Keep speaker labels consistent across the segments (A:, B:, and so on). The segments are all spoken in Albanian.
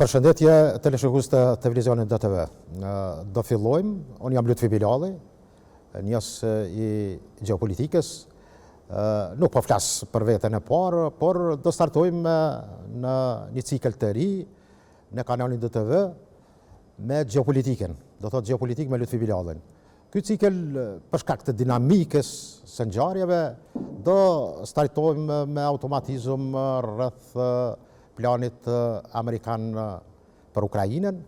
A: Përshëndetje teleshikues të televizionit DTV. Do fillojmë, unë jam Lutfi Bilalli, njohës i gjeopolitikës. Nuk po flas për veten e parë, por do startojmë në një cikël të ri në kanalin DTV me gjeopolitikën. Do thotë gjeopolitikë me Lutfi Bilallin. Ky cikël, për shkak të dinamikës së ngjarjeve, do startojmë me automatizëm rreth planit amerikan për Ukrainën,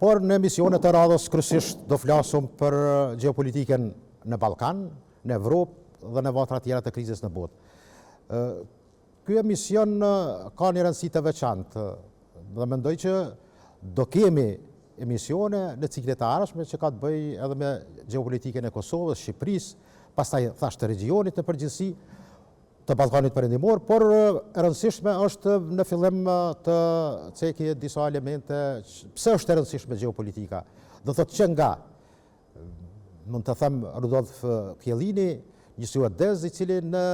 A: por në emisionet e radhës kryesisht do flasum për gjeopolitikën në Ballkan, në Evropë dhe në vatra tjera të krizës në botë. Ky emision ka një rëndësi të veçantë dhe mendoj që do kemi emisione në ciklet e ardhshme që ka të bëjë edhe me gjeopolitikën e Kosovës, Shqipërisë, pastaj thashë të regjionit në përgjithësi, të Ballkanit Perëndimor, por e rëndësishme është në fillim të ceki disa elemente pse është e rëndësishme gjeopolitika. Do thotë që nga mund të them Rudolf Kjellini, një suedez i cili në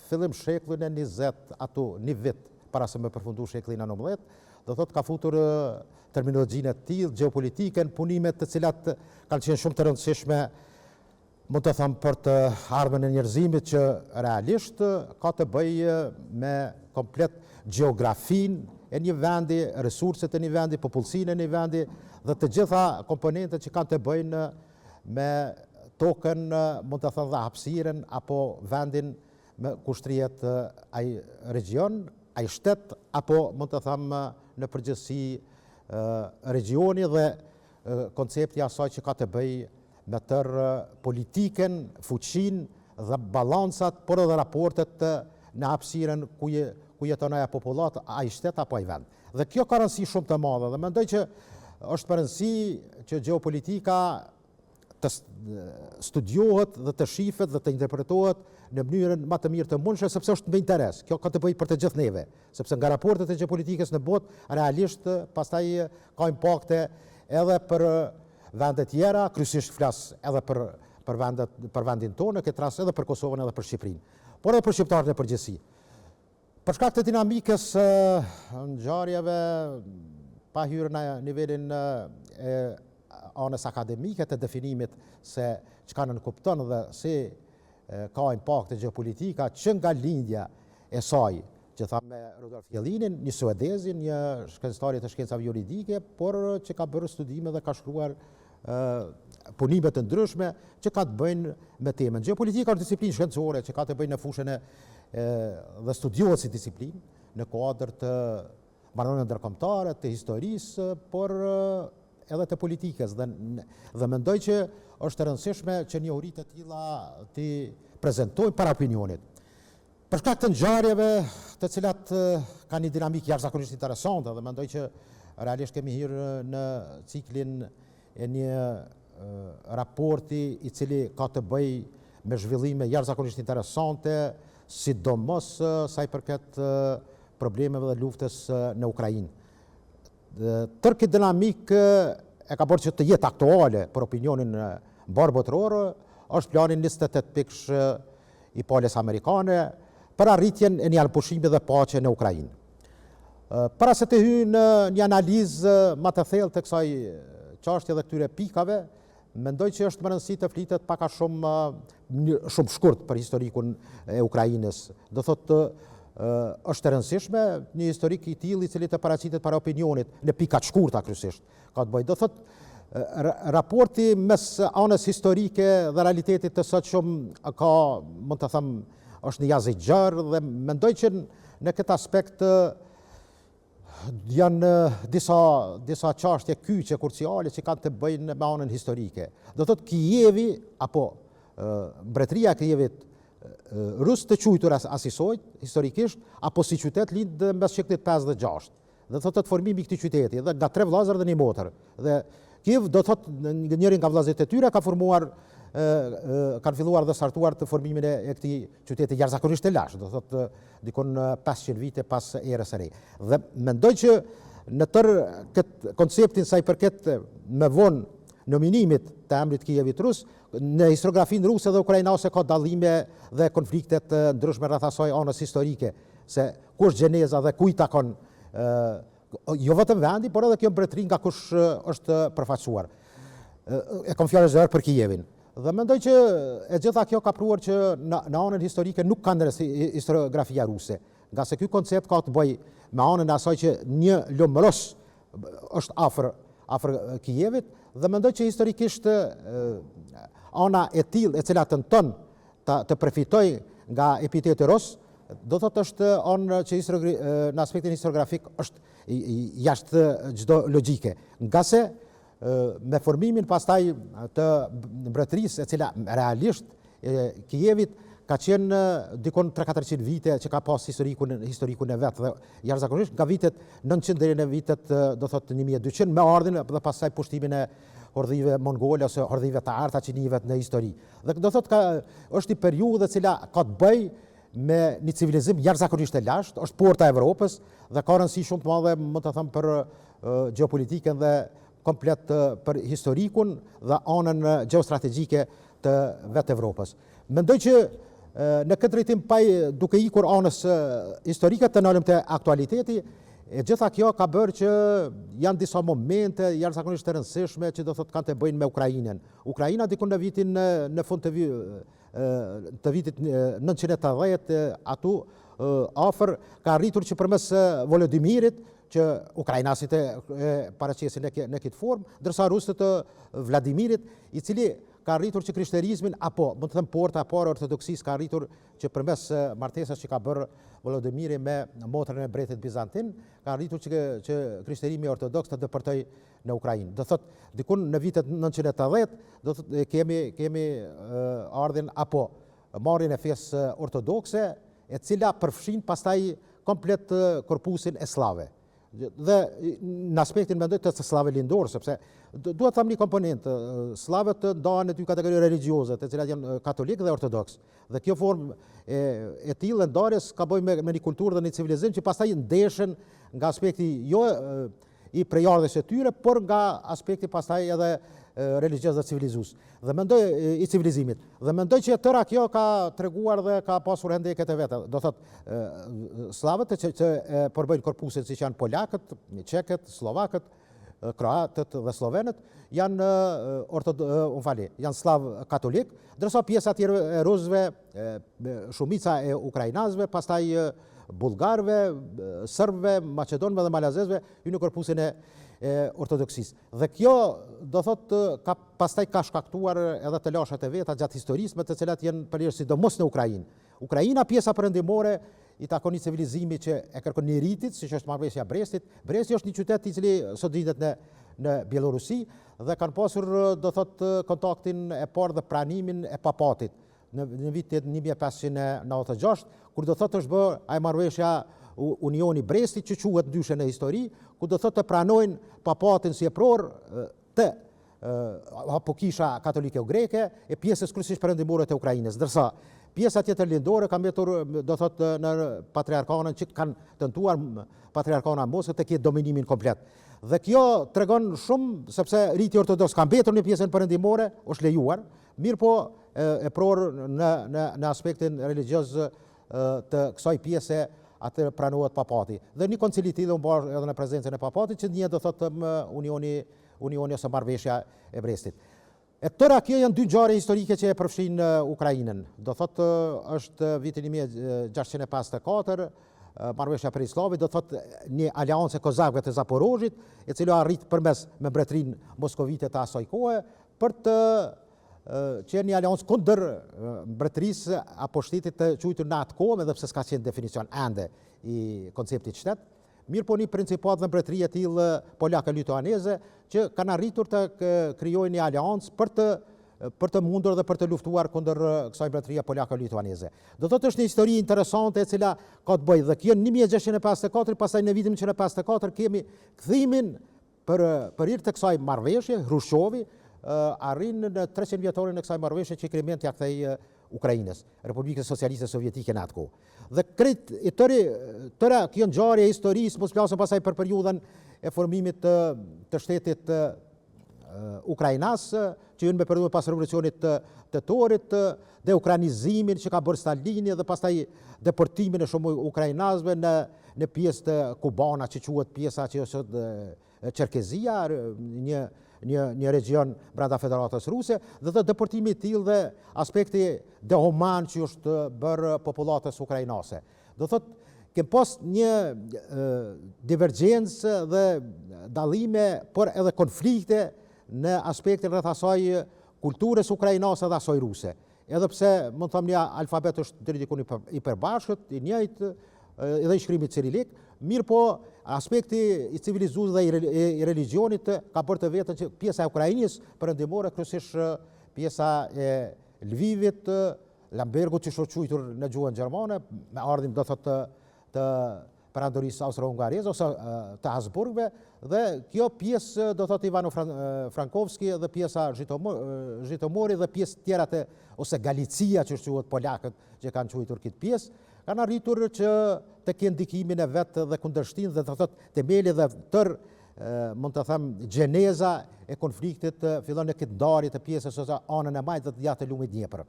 A: fillim shekullin e 20, ato një vit para se me përfundu shekullin e 19, do thotë ka futur terminologjinë e tillë, gjeopolitikën, punimet të cilat kanë qenë shumë të rëndësishme, mund të them për të ardhmen e njerëzimit që realisht ka të bëjë me komplet gjeografinë e një vendi, resurset e një vendi, popullsinë e një vendi dhe të gjitha komponentet që kanë të bëjnë me tokën, mund të them dhe hapësirën apo vendin me ku shtrihet ai regjion, ai shtet apo mund të them në përgjithësi regjioni dhe koncepti i asaj që ka të bëjë me tërë politikën, fuqinë dhe balancat, por edhe raportet në hapësirën ku je, ku jeton ajo popullatë, ai shtet apo ai vend. Dhe kjo ka rëndësi shumë të madhe dhe mendoj që është me rëndësi që gjeopolitika të studiohet dhe të shifet dhe të interpretohet në mënyrën më të mirë të mundshme sepse është me interes. Kjo ka të bëjë për të gjithë neve, sepse nga raportet e gjeopolitikës në botë realisht pastaj ka impakte edhe për vende tjera, kryesisht flas edhe për për vendet për vendin tonë, në këtë rast edhe për Kosovën edhe për Shqipërinë, por edhe për shqiptarët në përgjithësi. Për shkak të dinamikës së ngjarjeve, pa hyrë në nivelin e anës akademike të definimit se çka nënkupton dhe si ka impakte gjeopolitika që nga lindja e saj, që thamë me Rudolf Kjellinin, një suedezin, një shkencëtar të shkencave juridike, por që ka bërë studime dhe ka shkruar punime të ndryshme që ka të bëjnë me temën. Gjeopolitika është disiplinë shkencore që ka të bëjnë në fushën e dhe studiohet si disiplinë në kuadër të marrëdhënieve ndërkombëtare, të historisë, por edhe të politikës dhe dhe mendoj që është e rëndësishme që njohuri të tilla t'i prezantojmë para opinionit. Për shkak të ngjarjeve të cilat kanë një dinamikë jashtëzakonisht interesante dhe mendoj që realisht kemi hyrë në ciklin e një raporti i cili ka të bëjë me zhvillime jashtëzakonisht interesante, sidomos sa i përket problemeve dhe luftës në Ukrainë. Tërë këtë dinamikë e ka bërë që të jetë aktuale për opinionin mbarëbotëror, është plani 28 pikësh i palës amerikane për arritjen e një armëpushimi dhe paqe në Ukrainë. Para se të hyj në një analizë më të thellë të kësaj çështje dhe këtyre pikave, mendoj që është me rëndësi të flitet pak a shumë shumë shkurt për historikun e Ukrainës. Do thotë është e rëndësishme një historik i tillë i cili të paraqitet para opinionit në pika të shkurta kryesisht. Ka të bëjë, do thotë raporti mes anës historike dhe realitetit të sotshëm ka, mund të them, është një jaz i gjerë dhe mendoj që në këtë aspekt janë disa disa çështje kyçe kruciale që kanë të bëjnë me anën historike. Do thotë Kijevi apo mbretëria e Kijevit rus të quajtur asisoj historikisht apo si qytet lind mes shekullit 5 dhe 6. Do thotë formimi i këtij qyteti dhe nga tre vëllezër dhe një motër. Dhe Kiev do thotë njëri nga vëllezërit e tyre ka formuar kanë filluar dhe startuar të formimin e, e këtij qyteti jashtëzakonisht të lashtë, do thotë dikun 500 vite pas erës së re. Dhe mendoj që në tërë këtë konceptin sa i përket më vonë nominimit të emrit Kijevit rus, në historiografinë ruse dhe ukrainase ka dallime dhe konflikte të ndryshme rreth asaj anës historike, se ku është gjeneza dhe ku i takon. Jo vetëm vendi, por edhe kjo mbretëri nga kush është përfaqësuar. E kam fjalën zërë për Kijevin. Dhe mendoj që e gjitha kjo ka pruar që në, në anën historike nuk ka ndërsi historiografia ruse. Ngase ky koncept ka të bëjë me anën e asaj që një lumë rus është afër afër Kijevit dhe mendoj që historikisht ana e tillë e cila tenton të, të përfitojë nga epiteti rus, do thotë është anë që në aspektin historiografik është jashtë çdo logjike. Ngase me formimin pastaj të mbretërisë e cila realisht e Kijevit ka qenë dikun 3-400 vite që ka pas historikun, historikun e vet dhe jashtëzakonisht nga vitet 900 deri në vitet do thotë 1200 me ardhjen dhe pastaj pushtimin e hordhive mongole ose hordhive të arta që njihet në histori. Dhe do thotë ka është një periudhë e cila ka të bëjë me një civilizim jashtëzakonisht të lashtë, është porta e Evropës dhe ka rëndësi shumë të madhe, mund të them për gjeopolitikën dhe komplet për historikun dhe anën gjeostrategjike të vetë Evropës. Mendoj që në këtë drejtim pa duke ikur anës historike të nalem te aktualiteti, e gjitha kjo ka bërë që janë disa momente jashtëzakonisht të rëndësishme që do thotë kanë të bëjnë me Ukrainën. Ukraina diku në vitin në fund të të vitit 980 atu afër ka arritur që përmes Volodimirit që ukrainasit e, e paraqesin në, në këtë formë, ndërsa rusët të Vladimirit, i cili ka arritur që krishterizmin, apo, mund të them porta e parë e ortodoksisë ka arritur që përmes martesës që ka bërë Volodimiri me motrën e mbretit Bizantin, ka arritur që, që krishterimi ortodoks të depërtojë në Ukrainë. Do thotë, dikun në vitet 980, do thotë, kemi, kemi ardhjen apo marrjen e fesë ortodokse, e cila përfshin pastaj komplet korpusin e sllavëve. Dhe në aspektin mendoj të sllavëve lindor, sepse duhet të them një komponent, sllavët ndahen në dy kategori religjioze, të cilat janë katolik dhe ortodoks. Dhe kjo formë e, e tillë e ndarjes ka bëjë me, me një kulturë dhe një civilizim që pastaj ndeshen nga aspekti jo i prejardhjes së tyre, por nga aspekti pastaj edhe religjioz dhe civilizues. Dhe mendoj i civilizimit. Dhe mendoj që e tëra kjo ka treguar dhe ka pasur hendeket e veta. Do thot sllavët që, që e përbëjnë korpusin siç janë polakët, çekët, sllovakët, kroatët dhe sllovenët janë ortod, më falni, janë sllav katolik, ndërsa pjesa tjetër e rusëve, shumica e ukrainasve, pastaj bullgarëve, serbëve, maqedonëve dhe malazezëve hyjnë në korpusin e, e ortodoksisë. Dhe kjo, do thotë, ka, pastaj ka shkaktuar edhe telashet e veta gjatë historisë me të cilat janë përlyer sidomos në Ukrainë. Ukraina pjesa perëndimore i takon një civilizimi që e kërkon një ritit, siç është marrëveshja e Brestit. Bresti është një qytet i cili sot gjendet në në Bjellorusi dhe kanë pasur, do thotë, kontaktin e parë dhe pranimin e papatit. në në vitin 1596, kur do thotë është bërë ajo marrëveshja Unioni i Brestit që quhet ndryshe në histori, ku do thotë të pranojnë papatin si epror të apo kisha katolike greke e pjesës kryesisht perëndimore të Ukrainës, ndërsa pjesa tjetër lindore ka mbetur do thotë në patriarkanën që kanë tentuar patriarkana e Moskës të ketë dominimin komplet. Dhe kjo tregon shumë sepse riti ortodoks ka mbetur në pjesën perëndimore, është lejuar, Mirëpo, epror në, në, në aspektin religjioz të kësaj pjese atë pranohet papati. Dhe një koncil i tillë u bë edhe në prezencën e papatit, që njihet do thotë më unioni, unioni ose marrëveshja e Brestit. E tëra kjo janë dy ngjarje historike që e përfshijnë Ukrainën. Do thotë është viti 1654, marrëveshja e Perejasllavit, do thotë një aleancë e kozakëve të Zaporozhit, e cila arrit përmes me mbretërinë moskovite të asaj kohe, për të qenë një aleancë kundër mbretërisë apo shtetit të quajtur në atë kohë, edhe pse s'ka qenë definicion ende i konceptit shtet, mirëpo një principat dhe mbretëri e tillë polake lituaneze që kanë arritur të krijojnë një aleancë për të për të mundur dhe për të luftuar kundër kësaj mbretërie polake lituaneze. Do thotë është një histori interesante e cila ka të bëjë dhe kjo në 1654, pastaj në vitin 1954 kemi kthimin Për për hir të kësaj marrëveshje, Hrushçovi arrin në 300 vjetorin e kësaj marrëveshje që Krimenë t'ia kthejë Ukrainës, Republikës Socialiste Sovjetike në atë kohë. Dhe krejt i tëri tëra kjo ngjarje e historisë, mos flasim pastaj për periudhën e formimit të të shtetit ukrainas, që hyn me periudhën pas revolucionit të tetorit, deukranizimin që ka bërë Stalini dhe pastaj deportimin e shumë ukrainasve në në pjesë të Kubana që quhet pjesa që është sot Çerkezia, një një një regjion brenda Federatës Ruse dhe dhe deportimi i tillë dhe aspekti dehuman që është bërë popullatës ukrainase. Do thotë, kem pas një divergjencë dhe dallime, por edhe konflikte në aspektin rreth asaj kulturës ukrainase dhe asaj ruse. Edhe pse, mund të them, një alfabet është deri diku i përbashkët, i njëjtë, edhe i shkrimit cirilik, mirëpo aspekti i civilizuar dhe i religionit ka bërë të vetën që pjesa e Ukrainës perëndimore, kryesisht pjesa e Lvivit, Lembergut që është quajtur në gjuhën gjermane, me ardhjen do thotë të, të perandorisë austro-hungareze ose të Habsburgëve dhe kjo pjesë do thotë Ivano Frankovski dhe pjesa Zhitomori dhe pjesë tjera të ose Galicia që është quhet polakët që kanë quajtur këtë pjesë, kanë arritur që të kenë ndikimin e vet dhe kundërshtinë dhe do thotë temeli dhe tërë mund të them gjeneza e konfliktit fillon në këtë ndarje të pjesës ose anën e majtë dhe të djathtë të lumit Dnjepër.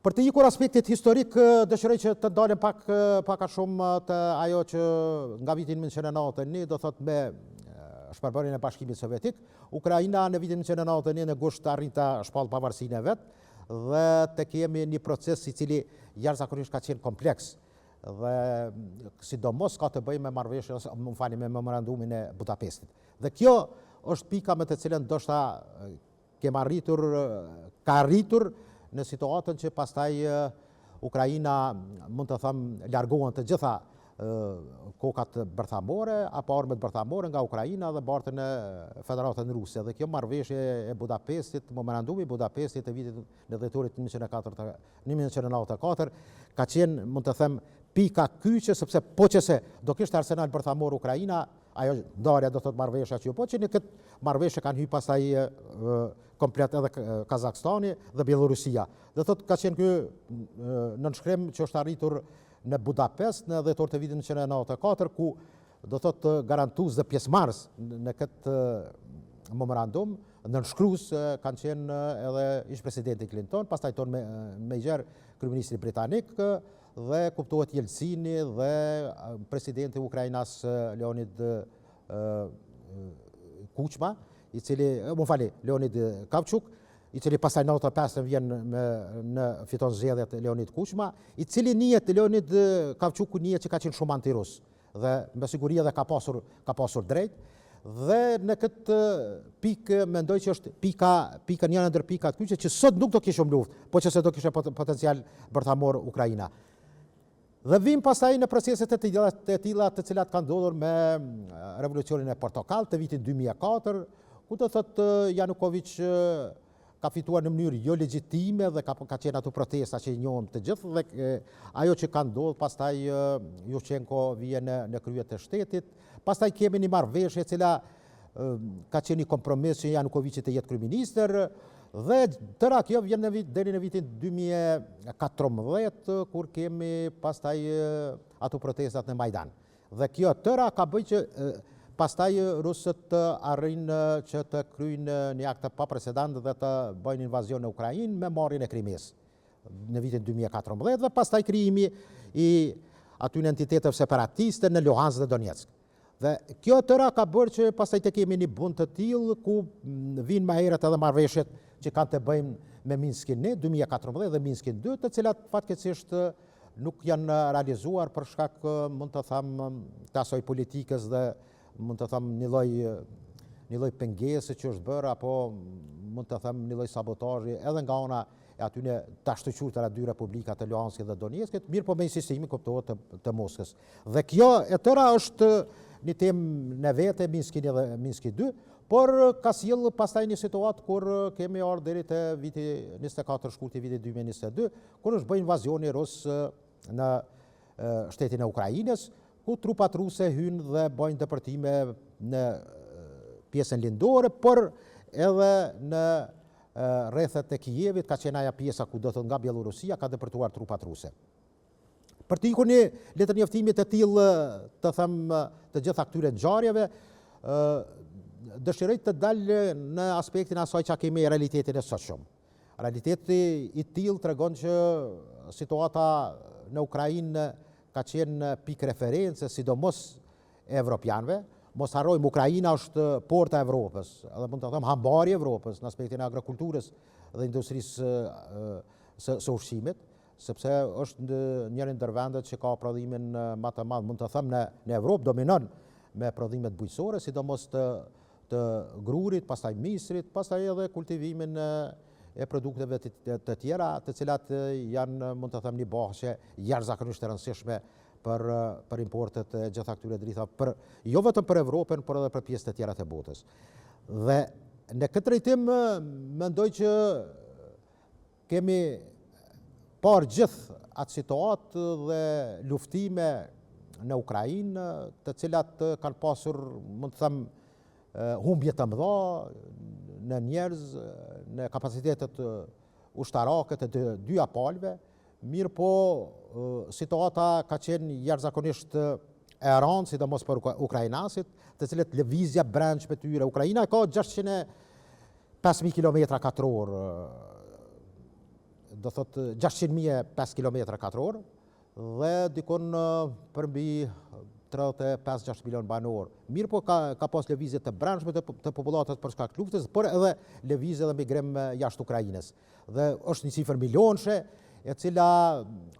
A: Për të ikur aspektit historik, dëshiroj që të ndalem pak pak a shumë te ajo që nga viti 1991, do thot me shpërbërjen e Bashkimit Sovjetik, Ukraina në vitin 1991 në gusht arrin ta shpallë pavarësinë e vet dhe të kemi një proces i cili jashtëzakonisht ka qenë kompleks dhe sidomos ka të bëjë me marrëveshjen ose më falni me memorandumin e Budapestit. Dhe kjo është pika me të cilën ndoshta Kem arritur, ka arritur në situatën që pastaj Ukraina, mund të them, largohen të gjitha kokat bërthamore, apo armët bërthamore nga Ukraina dhe barten në Federatën Ruse. Dhe kjo marrëveshje e Budapestit, memorandumi i Budapestit të vitit në dhjetorit 1994, ka qenë, mund të them, pika kyçe, sepse po qe se do kishte arsenal bërthamor Ukraina, Ajo ndarja do thotë marrëveshja që u bo, që në këtë marrëveshje kanë hy pastaj komplet edhe Kazakstani dhe Bielorusia. Do thotë ka qenë ky nënshkrim që është arritur në Budapest në dhjetor të vitit 1994 ku do thotë garantues dhe pjesëmarrës në këtë memorandum, nënshkrues kanë qenë edhe ish presidenti Clinton, pastaj John Major, kryeministri britanik, Dhe kuptohet Jelcini dhe presidenti ukrainas Leonid Kuçma, i cili, më falni, Leonid Kravchuk, i cili pastaj në 95 vjen me, në fiton zgjedhjet Leonid Kuçma, i cili njihet Leonid Kravchuku njihet që ka qenë shumë antirus dhe me siguri edhe ka pasur ka pasur drejt dhe në këtë pikë mendoj që është pika pika njëra ndër pikat kyçe që sot nuk do kishim luftë, po qe se do kishte potencial bërthamor Ukraina. Dhe vim pastaj në proceset e tilla të tilla të cilat kanë ndodhur me revolucionin e portokalltë të vitit 2004, ku do thotë Janukoviç ka fituar në mënyrë jo legjitime dhe ka, ka qenë ato protesta që i njohëm të gjithë dhe ajo që ka ndodhur pastaj Jushçenko vjen në, në krye të shtetit. Pastaj kemi një marrëveshje e cila ka qenë një kompromis që Janukoviçi të jetë kryeministër dhe tëra kjo vjen në vit deri në vitin 2014 kur kemi pastaj ato protestat në Majdan. Dhe kjo tëra ka bëjë që pastaj rusët të arrijnë që të kryjnë një akt të paprecedent dhe të bëjnë invazion në Ukrainë me marrjen e Krimesë në vitin 2014 dhe pastaj krijimi i atyne entiteteve separatiste në Luhansk dhe Donetsk. Dhe kjo tëra ka bërë që pastaj të kemi një bund të tillë ku vijnë më herët edhe marrëveshjet që kanë të bëjnë me Minskin 1, 2014 dhe Minskin 2, të cilat fatkeqësisht nuk janë realizuar për shkak mund të them të asaj politikës dhe mund të them një lloj një lloj pengese që është bërë apo mund të them një lloj sabotazhi edhe nga ana e atyne të ashtuquajtura dy republika të Luhanskit dhe Donetskit, mirëpo me insistimin kuptohet të, të Moskës. Dhe kjo e tëra është një temë në vete, Minski 1 dhe Minski 2, por ka sjellë pastaj një situatë kur kemi ardhur deri te viti 24 shkurti i vitit 2022, kur është bërë invazioni rus në shtetin e Ukrainës, ku trupat ruse hynë dhe bëjnë depërtime në pjesën lindore, por edhe në rrethet e Kijevit, ka qenë ajo pjesa ku do të nga Bjellorusia, ka depërtuar trupat ruse. Për të ikur një letërnjoftimi të tillë, të them të gjitha këtyre ngjarjeve, dëshiroj të dal në aspektin asaj që kemi realitetin e sotshëm. Realiteti i tillë tregon që situata në Ukrainë ka qenë pikë reference, sidomos e evropianëve. Mos harrojmë, Ukraina është porta e Evropës, edhe mund të them hambari i Evropës në aspektin e agrokulturës dhe industrisë së, së ushqimit, sepse është njëri ndër vendet që ka prodhimin më të madh, mund të them në në Evropë dominon me prodhimet bujqësore, sidomos të të grurit, pastaj misrit, pastaj edhe kultivimin e produkteve të, të tjera, të cilat janë, mund të them, një bahçe jashtëzakonisht e rëndësishme për për importet e gjitha këtyre drithave, për jo vetëm për Evropën, por edhe për pjesë të tjera të botës. Dhe në këtë drejtim mendoj që kemi parë gjithë atë situatë dhe luftime në Ukrainë, të cilat kanë pasur, mund të them, humbje të mëdha në njerëz, në kapacitetet ushtarake të të dyja palëve, Mirëpo, situata ka qenë jashtëzakonisht e rëndë, sidomos për ukrainasit, të cilët lëvizja brendshme tyre. Ukraina ka 605.000 km katror, do thotë 600.005 km katror, dhe dikun përmbi 35-6 milion banorë. Mirëpo ka, ka pas lëvizje të brendshme të, të popullatës për shkak të luftës, por edhe lëvizje dhe migrim jashtë Ukrainës. Dhe është një cifër milionëshe, e cila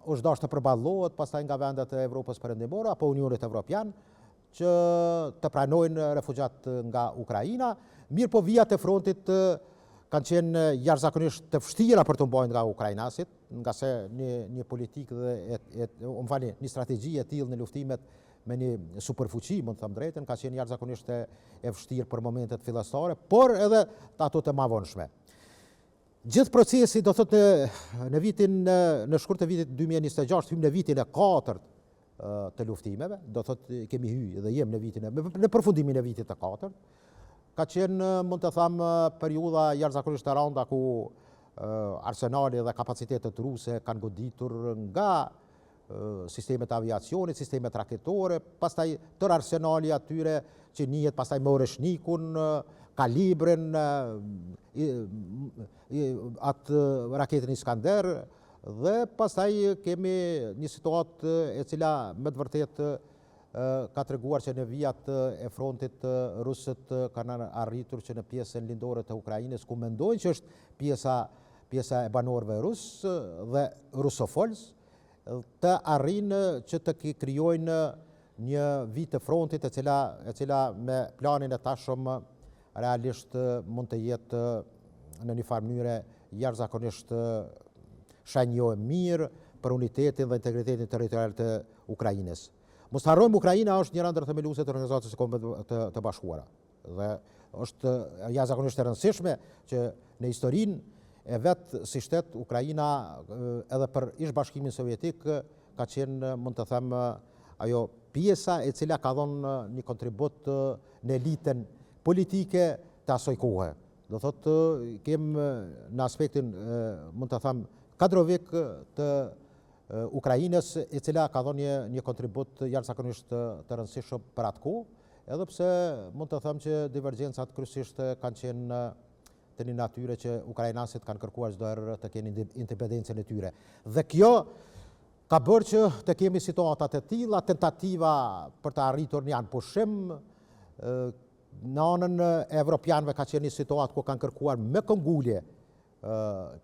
A: është dashtë të përballohet pastaj nga vendet e Evropës Perëndimore apo Unionit Evropian, që të pranojnë refugjat nga Ukraina, mirëpo vijat e frontit kanë qenë jashtëzakonisht të vështira për t'u mbajtur nga ukrainasit, ngase një, një politikë dhe e, e, më falni, një strategji e tillë në luftimet me një superfuqi, mund të them drejtën, ka qenë jashtëzakonisht e, e vështirë për momentet fillestare, por edhe ato të mavonshme. Gjithë procesi, do thotë në, në vitin, në shkurt të vitit 2026, hymë në vitin e katërt të luftimeve, do thotë kemi hy dhe jem në vitin e, në përfundimin e vitit të katërt, ka qenë, mund të them, periudha jashtëzakonisht e randa ku arsenali dhe kapacitetet ruse kanë goditur nga sistemet e aviacionit, sistemet raketore, pastaj tërë arsenali atyre që njihet pastaj me Oreshnikun, Kalibrin, atë raketën Iskander, dhe pastaj kemi një situatë e cila me të vërtetë ka treguar që në vijat e frontit rusët kanë arritur që në pjesën lindore të Ukrainës, ku mendojnë që është pjesa pjesa e banorëve rusë dhe rusofolës, të arrijnë që të krijojnë një vijë të frontit e cila, e cila me planin e tashëm realisht mund të jetë në një farë mënyre jashtëzakonisht shenjë jo e mirë për unitetin dhe integritetin territorial të Ukrainës. Mos të harrojmë Ukraina është njëra ndër themelueset e Organizatës së Kombeve të, të Bashkuara. Dhe është jashtëzakonisht e rëndësishme që në historinë e vet si shtet Ukraina edhe për ish Bashkimin Sovjetik ka qenë mund të them ajo pjesa e cila ka dhënë një kontribut në elitën politike të asoj kohe. Do thotë kem në aspektin mund të them kadrovik të Ukrainës e cila ka dhënë një një kontribut jashtëzakonisht të rëndësishëm për atë kohë. Edhe pse mund të them që divergjencat kryesisht kanë qenë të një natyre që ukrainasit kanë kërkuar çdo herë të kenë independencën e tyre. Dhe kjo ka bërë që të kemi situata të tilla, tentativa për të arritur një armëpushim, në anën e evropianëve ka qenë një situatë ku kanë kërkuar me këmbëngulje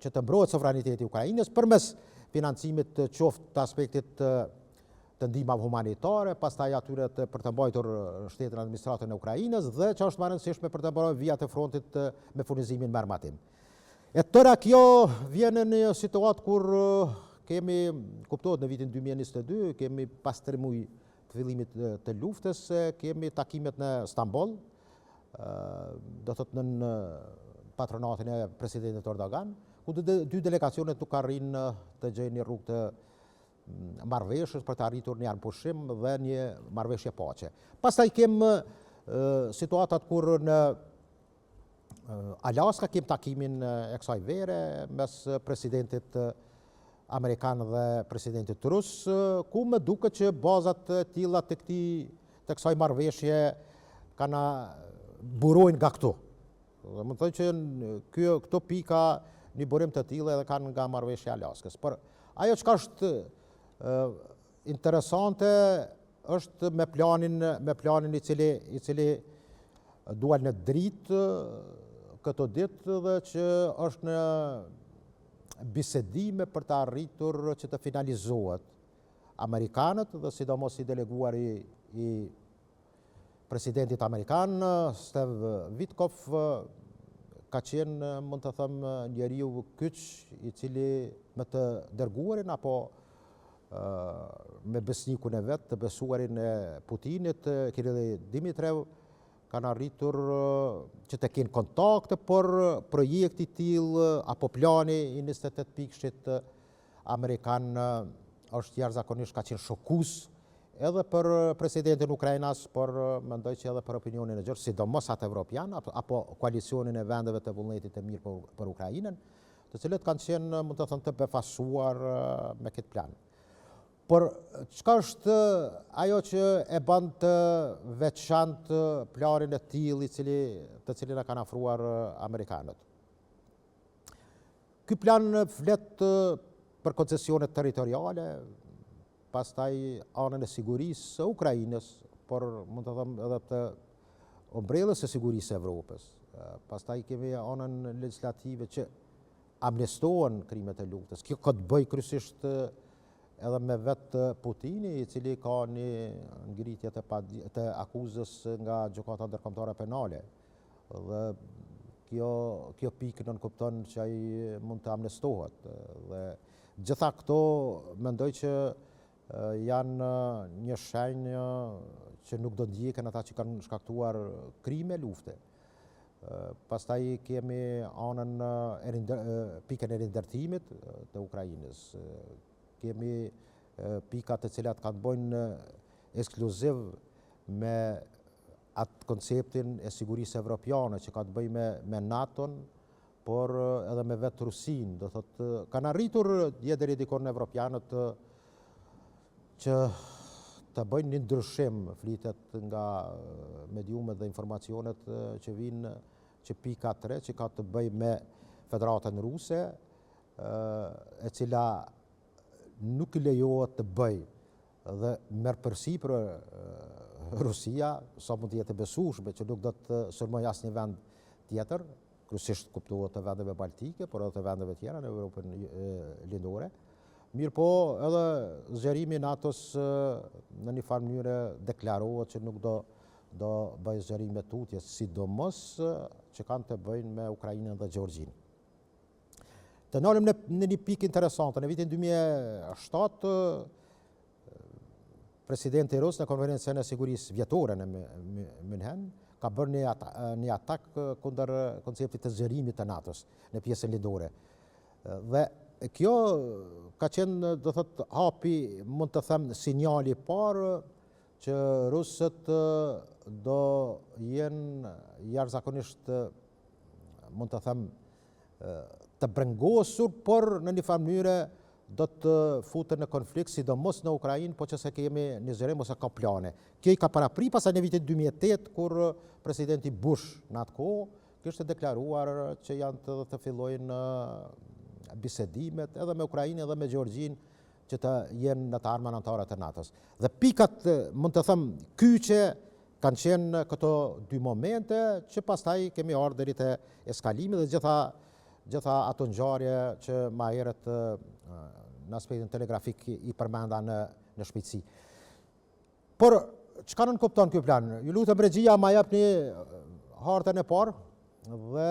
A: që të mbrohet sovraniteti i Ukrainës përmes financimit të qoftë të aspektit të, të ndihmave humanitare, pastaj atyre të, për të mbajtur shtetin administratën e Ukrainës dhe që është më e rëndësishme për të mbrojtur vijat e frontit me furnizimin me armatim. E tëra kjo vjen në një situatë kur kemi, kuptohet në vitin 2022, kemi pas 3 muaj të fillimit të luftës, kemi takimet në Stamboll, do thotë nën patronatin e presidentit Erdogan, ku dy delegacionet nuk arrijnë të gjejnë një rrugë të marrëveshjes për të arritur një armëpushim dhe një marrëveshje paqe. Pastaj kem situatat kur në Alaska kem takimin e kësaj vere mes presidentit amerikan dhe presidentit rus, ku më duket që bazat e tilla të këtij të kësaj marrëveshje kanë burojnë nga këtu. Dhe mund të them që kjo, këto pika një burim të tillë edhe kanë nga marrëveshja e Alaskës. Por ajo çka është. interesante është me planin, me planin i cili, i cili dual në dritë këto ditë dhe që është në bisedime për të arritur që të finalizohet. Amerikanët dhe sidomos i deleguari i presidentit amerikan, Steve Witkoff, ka qenë, mund të them, njeriu kyç i cili me të dërguarin apo me besnikun e vet, të besuarin e Putinit, Kiril Dimitrev, kanë arritur që të kenë kontakte, por projekti i tillë apo plani i 28 pikëshit amerikan është jashtëzakonisht ka qenë shokues edhe për presidentin ukrainas, por mendoj që edhe për opinionin e gjerë, sidomos atë evropian, apo koalicionin e vendeve të vullnetit të mirë për, për Ukrainën, të cilët kanë qenë, mund të them, të befasuar me këtë plan. Por, çka është ajo që e bën të veçantë planin e tillë i cili, të cilin e kanë afruar amerikanët? Ky plan flet për koncesionet territoriale, pastaj anën e sigurisë së Ukrainës, por mund të them edhe të ombrellës së sigurisë së Evropës. Pastaj kemi anën legjislative që amnistohen krimet e luftës. Kjo ka të bëjë kryesisht edhe me vetë Putini, i cili ka një ngritje të, të akuzës nga Gjykata Ndërkombëtare Penale. Dhe kjo, kjo pikë nënkupton që ai mund të amnistohet. Dhe gjitha këto mendoj që janë një shenjë që nuk do ndjeken ata që kanë shkaktuar krime lufte. Pastaj kemi anën e pikën e rindërtimit të Ukrainës. Kemi pika të cilat kanë të bëjnë ekskluziv me atë konceptin e sigurisë evropiane që ka të bëjë me me NATO-n, por edhe me vetë Rusinë, do thotë kanë arritur dje deri diku evropianët që të bëjnë një ndryshim, flitet nga mediumet dhe informacionet që vijnë që pika 3 që ka të bëjë me Federatën Ruse, e cila nuk i lejohet të bëjë dhe merr përsipër Rusia, sa mund të jetë e besueshme që nuk do të sulmojë asnjë vend tjetër, kryesisht kuptohet të vendeve baltike, por edhe të vendeve tjera në Evropën lindore. Mirëpo, edhe zgjerimi i NATO-s në një farë mënyre deklarohet që nuk do do bëjë zgjerime tutje, sidomos që kanë të bëjnë me Ukrainën dhe Gjeorgjinë. Të ndalem në, në një pikë interesante. Në vitin 2007, presidenti rus në konferencën e sigurisë vjetore në München, ka bërë një, ata, një atak kundër konceptit të zgjerimit të NATO-s në pjesën lindore. Dhe kjo ka qenë, do thotë, hapi, mund të them, sinjali i parë që rusët do jenë jashtëzakonisht, mund të them, të brengosur, por në një farë mënyre do të futen në konflikt, sidomos në Ukrainë, po që se kemi një zgjerim ose ka plane. Kjo i ka parapri pastaj në vitin 2008, kur presidenti Bush në atë kohë, kishte deklaruar që janë të, të fillojnë bisedimet edhe me Ukrainën edhe me Gjeorgjinë që të jenë në të ardhmen anëtare të NATO-s. Dhe pikat, mund të them, kyçe Kanë qenë këto dy momente që pastaj kemi ardhur deri te eskalimi dhe gjitha gjitha ato ngjarje që ma herët në aspektin telegrafik i përmenda në në shpejtësi. Por çka nënkupton ky plan? Ju lutem regjia ma jepni hartën e parë dhe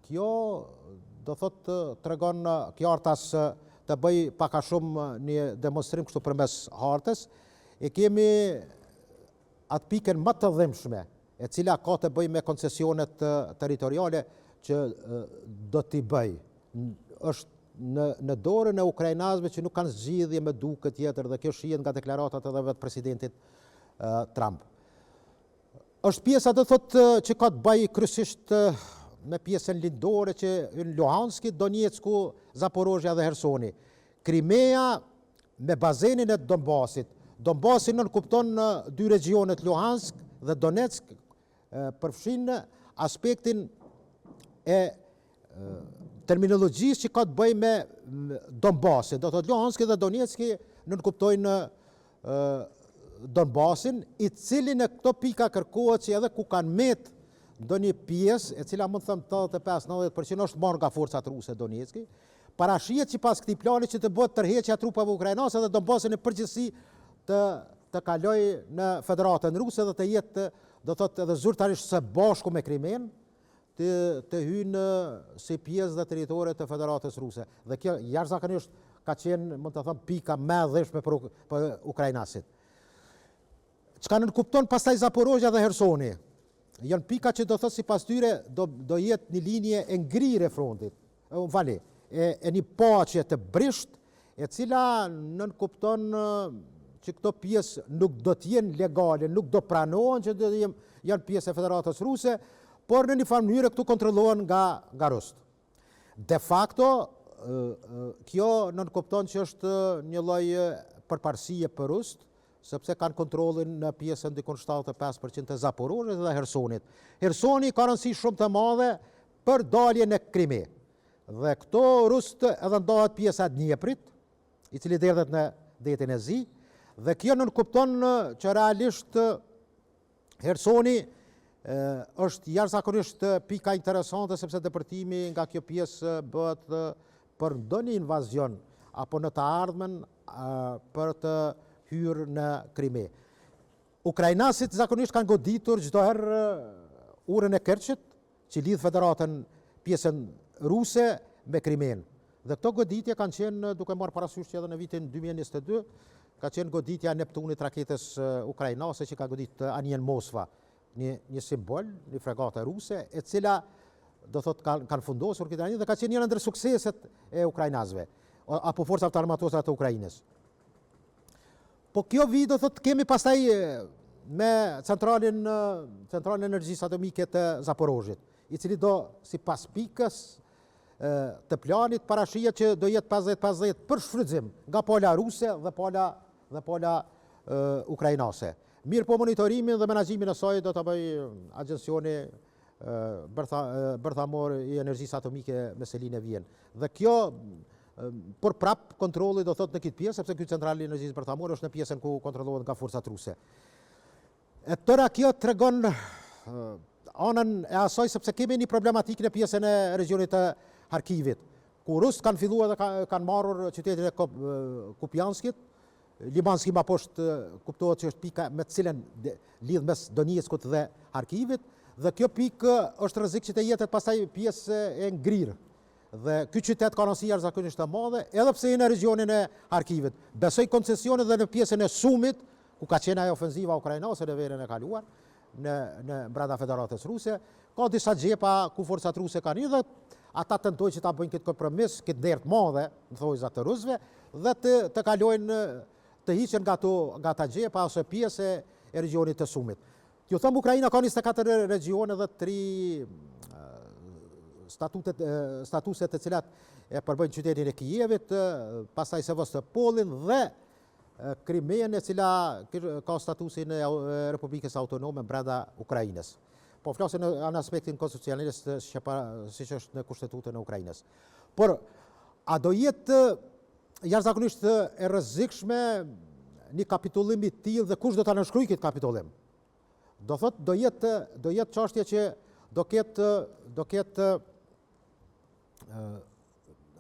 A: kjo do thotë tregon qartas të bëj pak a shumë një demonstrim kështu përmes hartës. E kemi atë pikën më të dhimbshme, e cila ka të bëjë me koncesionet territoriale që do t'i bëjë. Është në, në dorën e ukrainasve që nuk kanë zgjidhje më duket tjetër dhe kjo shihet nga deklaratat edhe vetë presidentit Trump. Është pjesa do thotë që ka të bëjë kryesisht me pjesën lindore që hyn Luhanski, Donjecku, Zaporozhja dhe Hersoni. Krimea me bazenin e Donbasit. Donbasi nënkupton dy regjionet Luhansk dhe Donetsk, përfshin aspektin e terminologjisë që ka të bëjë me Donbasin. Do thotë Luhanski dhe Donetski nënkuptojnë Donbasin, i cili në këto pika kërkohet që edhe ku kanë met ndonjë pjesë, e cila mund të them 85-90% është marrë nga forcat ruse Donetski, parashihet që pas këtij plani që të bëhet tërheqja e trupave ukrainase dhe Donbasi në përgjithësi të të kalojë në Federatën Ruse dhe të jetë, do thotë edhe zyrtarisht së bashku me Krimenë, të të hyjnë si pjesë dhe territore të Federatës Ruse. Dhe kjo jashtëzakonisht ka qenë, mund të them, pika më e dhimbshme për, për ukrainasit. Çka nënkupton pastaj Zaporozhja dhe Hersoni? Janë pika që do thotë sipas tyre do do jetë një linje e ngrirë e frontit. Më falni, e, e një paqe të brishtë, e cila nënkupton që këto pjesë nuk do të jenë legale, nuk do pranohen që do të jenë janë pjesë e Federatës Ruse, por në një farë mënyre këtu kontrollohen nga nga rusët. De facto, kjo nënkupton që është një lloj përparësie për rusët, sepse kanë kontrollin në pjesën dikun 75% të Zaporozhjes dhe Hersonit. Hersoni ka rëndësi shumë të madhe për dalje në Krime. Dhe këto rusët edhe ndahet pjesa e Dnieprit, i cili derdhet në detin e Zi, dhe kjo nënkupton që realisht Hersoni është jashtëzakonisht pika interesante sepse depërtimi nga kjo pjesë bëhet për ndonjë invazion apo në të ardhmen për të hyrë në Krime. Ukrainasit zakonisht kanë goditur çdo herë urën e Kerçit, që lidh federatën pjesën ruse me Krimenë. Dhe këto goditje kanë qenë duke marrë parasysh që edhe në vitin 2022 ka qenë goditja e Neptunit raketës ukrainase që ka godit anijen Moskva, një një simbol, një fregate ruse, e cila do thot kanë kanë fundosur këtë anije dhe ka qenë njëra ndër sukseset e ukrainasve apo forcave të armatosura të Ukrainës. Po kjo vijë do thotë kemi pastaj me centralin centralin e energjisë atomike të Zaporozhit, i cili do sipas pikës të planit parashihet që do jetë 50-50 për shfrytëzim nga pala ruse dhe pala dhe pala ukrainase. Mirëpo monitorimin dhe menaxhimin e saj do ta bëjë agjencioni bërthamor i energjisë atomike me seli në Vjenë. Dhe kjo, por prap kontrolli do thot në këtë pjesë, sepse ky central i energjisë bërthamore është në pjesën ku kontrollohet nga forcat ruse. E tëra kjo tregon anën e asaj sepse kemi një problematikë në pjesën e regjionit të Harkivit, ku rusët kanë filluar dhe kanë marrur qytetin e Kupjanskit, Limanski ma poshtë kuptohet që është pika me të cilën lidh mes Donjeckut dhe Harkivit, dhe kjo pikë është rrezik që të jetë pastaj pjesë e ngrirë. Dhe ky qytet ka rëndësi jashtëzakonisht të madhe, edhe pse në regjionin e Harkivit. Besoj koncesionet dhe në pjesën e Sumit, ku ka qenë ajo ofenziva ukrainase në verën e kaluar, në në brenda Federatës Ruse, ka disa xhepa ku forcat ruse kanë hyrë dhe ata tentojnë që ta bëjnë këtë kompromis, këtë nder të madhe, në thonjëza të rusëve, dhe të të kalojnë të hiqen nga ato nga ata xhepa ose pjesë e regjionit të Sumit. T'ju them Ukraina ka 24 regjione dhe 3 statutet statuset të cilat e përbëjnë qytetin e Kijevit, pastaj Sevastopolin dhe Krimenë e cila ka statusin e Republikës Autonome brenda Ukrainës. Po flasim në, në aspektin konstitucionalist siç është në kushtetutën e Ukrainës. Por a do jetë jashtëzakonisht e rrezikshme një kapitullim i tillë dhe kush do ta nënshkruajë këtë kapitullim? Do thotë do jetë do jetë çështje që do ketë do ketë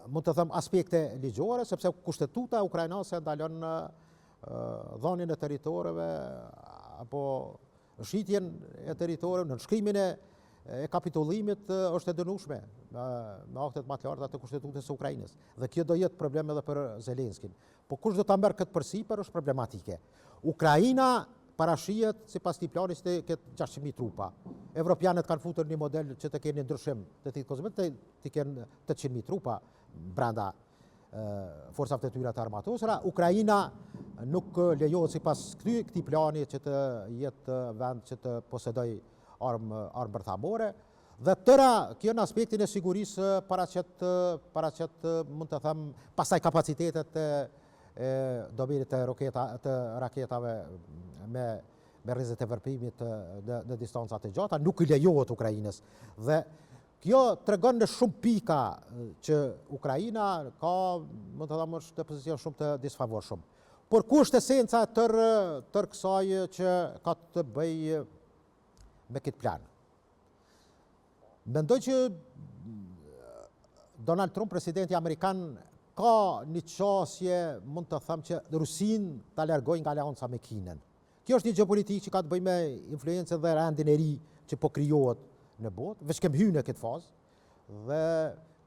A: mund të them aspekte ligjore, sepse kushtetuta ukrainase ndalon dhënien e territoreve apo shitjen e territoreve, nënshkrimin e e kapitullimit është e dënueshme me, me aktet më të larta të kushtetutës së Ukrainës. Dhe kjo do jetë problem edhe për Zelenskin. Po kush do ta merr këtë përsipër është problematike. Ukraina parashihet sipas këtij plani që të ketë 600.000 trupa. Evropianët kanë futur një model që të kenë një ndryshim të tij të të, të kenë 800.000 trupa brenda forcave të tyre të armatosura. Ukraina nuk lejohet sipas këtij këtij plani që të jetë vend që të posedojë armë armë bërthamore. Dhe tëra kjo në aspektin e sigurisë paraqet paraqet mund të them pastaj kapacitetet e e domenit të roketa të raketave me me rrezet e vrapimit në, në distanca të gjata, nuk i lejohet Ukrainës. Dhe kjo tregon në shumë pika që Ukraina ka, mund të them, është në pozicion shumë të disfavorshëm. Por ku është esenca e tërë tërë kësaj që ka të bëjë me këtë plan? Mendoj që Donald Trump, presidenti amerikan, ka një qasje, mund të them që Rusinë ta largojë nga aleanca me Kinën. Kjo është një gjeopolitikë që ka të bëjë me influencën dhe rendin e ri që po krijohet në botë, veç kemë hy në këtë fazë. Dhe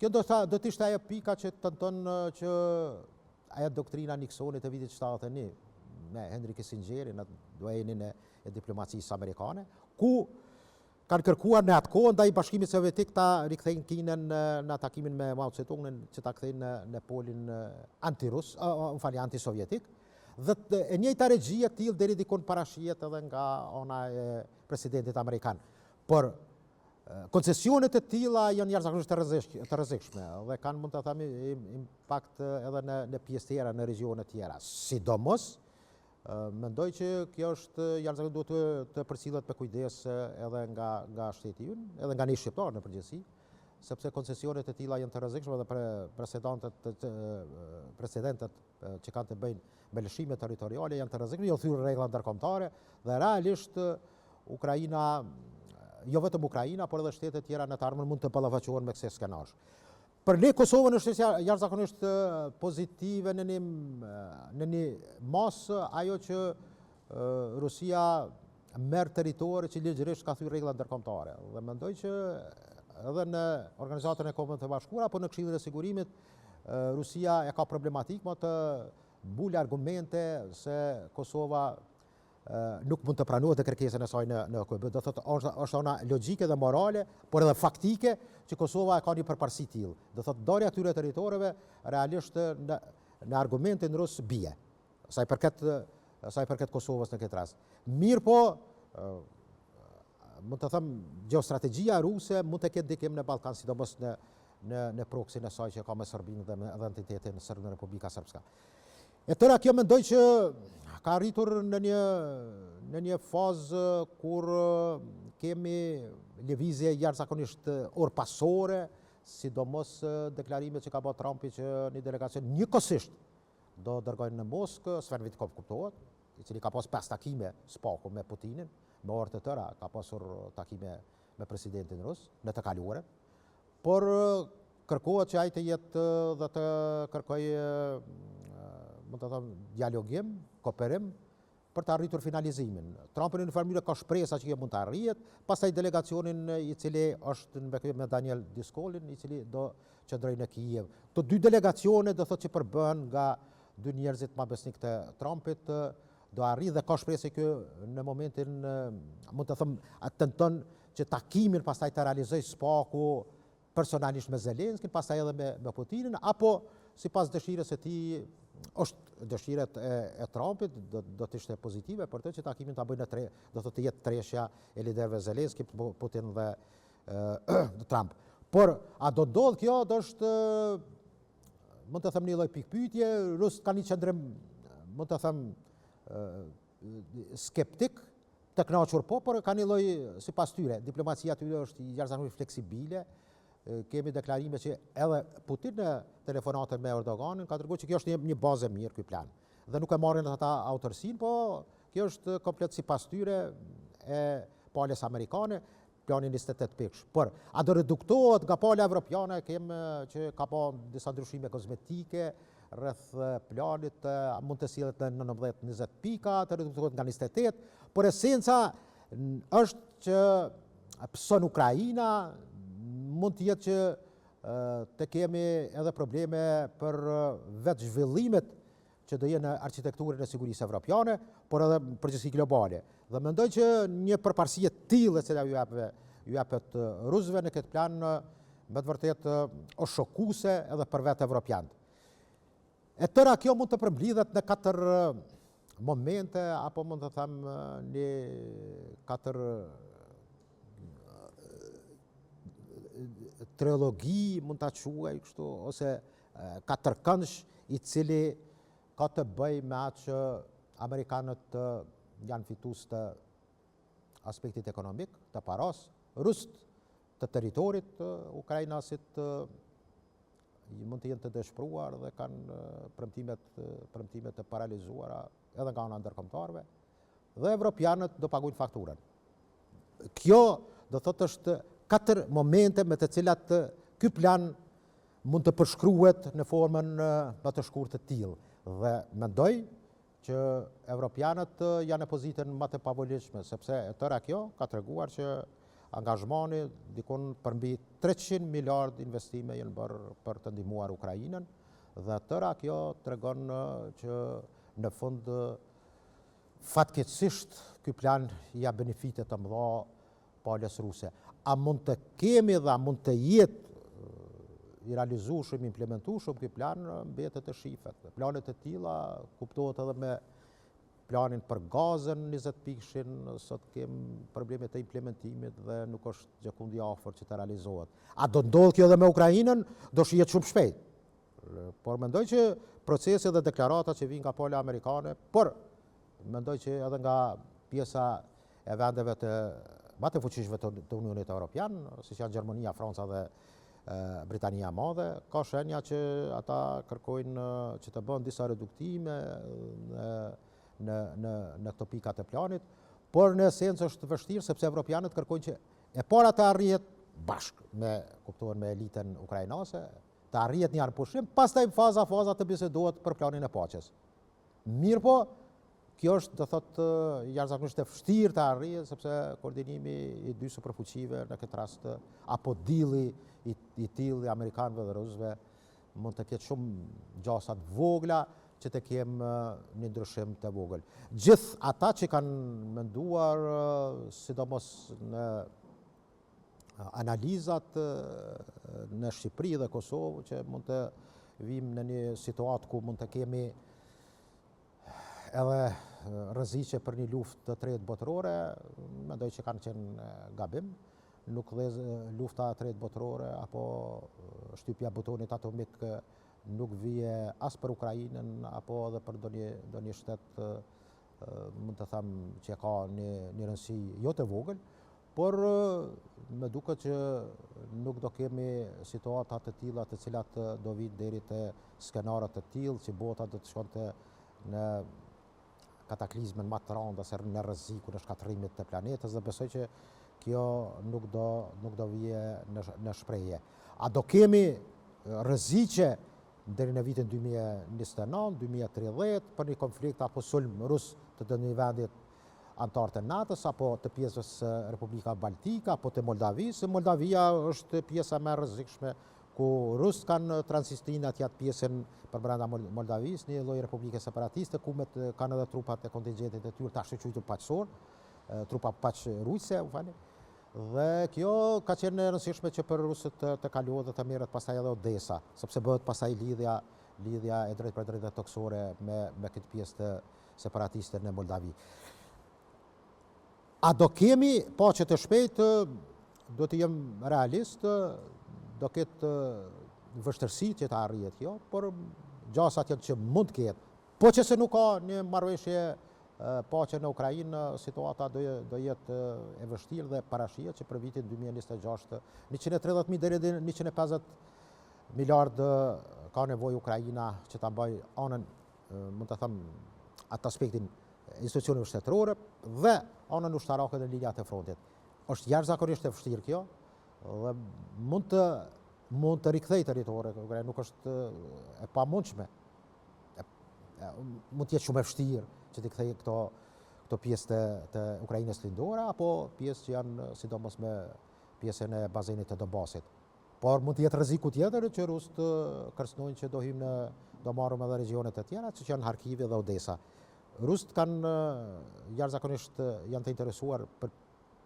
A: kjo do të do të ishte ajo pika që tenton që ajo doktrina Nixonit të vitit 71 me Henry Kissingerin, atë duenin e, e diplomacisë amerikane, ku Kanë kërkuar në atë kohë ndaj Bashkimit Sovjetik ta rikthejnë Kinën në takimin me Mao Zedongin që ta kthejnë në, në polin antirus, më falni, antisovjetik. Dhe e njëjta regji e tillë deri dikun parashihet edhe nga ana e presidentit amerikan. Por koncesionet e tilla janë jashtëzakonisht të rrezikshme, të rrezikshme dhe kanë mund të themi impakt edhe në në pjesë tjera, në regjione tjera. Sidomos Mendoj që kjo është jashtëzakonisht duhet të, të përcillet me kujdes edhe nga nga shteti ynë, edhe nga ne shqiptarët në përgjithësi, sepse koncesionet e tilla janë të rrezikshme dhe pre, precedentët precedentët që kanë të bëjnë me lëshime territoriale janë të rrezikshme, janë thyer rregulla ndërkombëtare dhe realisht Ukraina jo vetëm Ukraina, por edhe shtetet tjera në të ardhmen mund të ballafaqohen me kësi skenarësh. Për ne Kosovën është jashtëzakonisht pozitive në një në një masë ajo që Rusia merr territore që ligjërisht ka thyer rregullat ndërkombëtare. Dhe mendoj që edhe në Organizatën e Kombeve të Bashkuara apo në Këshillin e Sigurimit Rusia e ka problematik më të mbulë argumente se Kosova nuk mund të pranohet në kërkesën e saj në në OKB. Do thotë është është ana logjike dhe morale, por edhe faktike që Kosova e ka një përparësi të tillë. Do thotë ndarja e këtyre territoreve realisht në në argumentin rus bie. Sa i përket sa i përket Kosovës në këtë rast. Mirëpo, mund të them gjeostrategjia ruse mund të ketë ndikim në Ballkan, sidomos në në në proksin e saj që ka me Serbinë dhe me edhe entitetin serb në Republika Srpska. E tëra kjo mendoj që ka arritur në një në një fazë kur kemi lëvizje jashtëzakonisht orëpasore, sidomos deklarimet që ka bërë Trumpi që një delegacion njëkohësisht do dërgojnë në Moskë, Sven Witkoff kuptohet, i cili ka pas 5 takime së paku me Putinin, me orë të tëra ka pasur takime me presidentin rus në të kaluarën. Por kërkohet që ai të jetë dhe të kërkojë, mund të them, dialogim, kooperim, për të arritur finalizimin. Trumpi në një farë mënyre ka shpresa që kjo mund të arrihet, pastaj delegacionin i cili është në bekim me Daniel Driscollin, i cili do qëndrojë në Kiev. Këto dy delegacione do thotë që përbëhen nga dy njerëzit ma besnik të Trumpit, do arrijë dhe ka shpresë që në momentin, mund të them, atë tenton që takimin pastaj të realizojë së paku personalisht me Zelenskin, pastaj edhe me, me Putinin, apo sipas dëshirës së tij, është dëshirat e, e Trumpit, do, do të ishte pozitive për të që takimin ta bëjnë në tre, do të të jetë treshja e liderëve Zelenski, Putin dhe e, Trump. Por, a do ndodhë kjo, do është, mund të them një lloj pikëpyetje, rusët kanë një qëndrim, mund të them, skeptik, të kënaqur po, por kanë një lloj sipas tyre, diplomacia tyre është jashtëzakonisht fleksibile. Kemi deklarime që edhe Putin në telefonatën me Erdoganin ka treguar që kjo është një, një bazë e mirë ky plan. Dhe nuk e marrin ata autorësinë, po kjo është komplet sipas tyre e palës amerikane plani 28 pikësh. Por, a do reduktohet nga pala evropiane, kem që ka pa disa ndryshime kozmetike rreth planit, mund të sillet në 19-20 pika, të reduktohet nga 28, por esenca është që pëson Ukraina, mund të jetë që të kemi edhe probleme për vetë zhvillimet që do jenë në arkitekturën e sigurisë evropiane, por edhe në përgjithësi globale. Dhe mendoj që një përparësi e tillë e cila ju jepet ju jepet rusëve në këtë plan me të vërtetë është shokuese edhe për vetë evropianët. E tëra kjo mund të përmblidhet në katër momente apo mund të them një katër trilogi mund ta quaj kështu ose katërkëndësh i cili ka të bëjë me atë që amerikanët janë fitues të aspektit ekonomik, të parasë, rusët të territorit, ukrainasit. mund të jenë të dëshpëruar dhe kanë premtimet, premtimet të paralizuara edhe nga ana e ndërkombëtarëve dhe evropianët do paguajnë faturën. Kjo do thotë është katër momente me të cilat ky plan mund të përshkruhet në formën më të shkurtë të tillë. Dhe mendoj që evropianët janë në pozitën më të pavolitshme, sepse e tëra kjo ka treguar që angazhmani dikun përmbi 300 miliard investime janë bërë për të ndihmuar Ukrainën, dhe e tëra kjo tregon që në fund fatkeqësisht ky plan ja benefite të mëdha palës ruse. A mund të kemi dhe a mund të jetë i realizueshëm, implementueshëm ky plan, mbetet të shifet. Planet e tilla kuptohet edhe me planin për gazën 20 pikshin, sot kem probleme të implementimit dhe nuk është gjëkundi afër që të realizohet. A do ndodhë kjo edhe me Ukrainën, do shihet shumë shpejt. Por mendoj që procesi dhe deklaratat që vijnë nga pala amerikane, por mendoj që edhe nga pjesa e vendeve të më të fuqishme të, të Unionit Evropian, siç janë Gjermania, Franca dhe Britania e Madhe, ka shenja që ata kërkojnë që të bëhen disa reduktime në në në në këto pika të planit, por në esencë është vështirë sepse evropianët kërkojnë që e para të arrihet bashkë me kuptohen me elitën ukrainase, të arrihet një armëpushim, pastaj në faza faza të bisedohet për planin e paqes. Mirëpo, kjo është, do thotë, jashtëzakonisht e vështirë të arrihet, sepse koordinimi i dy superfuqive në këtë rast, apo deal-i i, i tillë i amerikanëve dhe rusëve, mund të ketë shumë gjasa të vogla që të kem një ndryshim të vogël. Gjithë ata që kanë menduar, sidomos në analizat në Shqipëri dhe Kosovë që mund të vim në një situatë ku mund të kemi edhe rreziqe për një luftë të tretë botërore, mendoj që kanë qenë gabim. Nuk dhe lufta e tretë botërore apo shtypja e butonit atomik nuk vije as për Ukrainën apo edhe për ndonjë ndonjë shtet mund të them që ka një një rëndësi jo të vogël, Por, më duket që nuk do kemi situata të tilla të cilat do vijnë deri te skenarët të tillë që bota do të shkonte në kataklizmën më të rëndë ose në rrezikun e shkatërrimit të planetës dhe besoj që kjo nuk do nuk do vije në në shprehje. A do kemi rreziqe deri në vitin 2029, 2030 për një konflikt apo sulm rus të ndonjë vendit anëtar të NATO-s apo të pjesës së Republika Baltike apo të Moldavisë. Moldavia është pjesa më e rrezikshme ku rusët kanë Transnistrinë atje atë pjesën përbrenda Moldavisë, një lloj republike separatiste ku me të, kanë edhe trupat e kontingjentit e tyre të ashtuquajtur paqësor, trupa paqërujtëse, u falni. Dhe kjo ka qenë e rëndësishme që për rusët të, të kalohet dhe të merret pastaj edhe Odesa, sepse bëhet pastaj lidhja lidhja e drejtpërdrejtë dhe tokësore me me këtë pjesë të separatiste në Moldavi. A do kemi paqe të shpejtë, do të jem realist, do ketë vështirësi që të arrihet kjo, por gjasat janë që mund të ketë. Po qe se nuk ka një marrëveshje paqe në Ukrainë, situata do, do jetë e vështirë dhe parashihet që për vitin 2026, 130.000 deri në 150 miliard ka nevojë Ukraina që ta mbajë anën mund të them, atë aspektin institucioneve shtetërore dhe anën ushtarake në linjat e frontit. Është jashtëzakonisht e vështirë kjo dhe mund të mund të rikthej territore, Ukraina nuk është e pamundshme. E, e, mund të jetë shumë e vështirë që të kthejë këto këto pjesë të, të Ukrainës lindore apo pjesë që janë sidomos me pjesën e bazenit të Donbasit. Por mund të jetë rreziku tjetër që rusët kërcënojnë që do hyjmë në do marrim edhe regjionet e tjera, siç janë Harkivi dhe Odesa. Rusët kanë jashtëzakonisht janë të interesuar për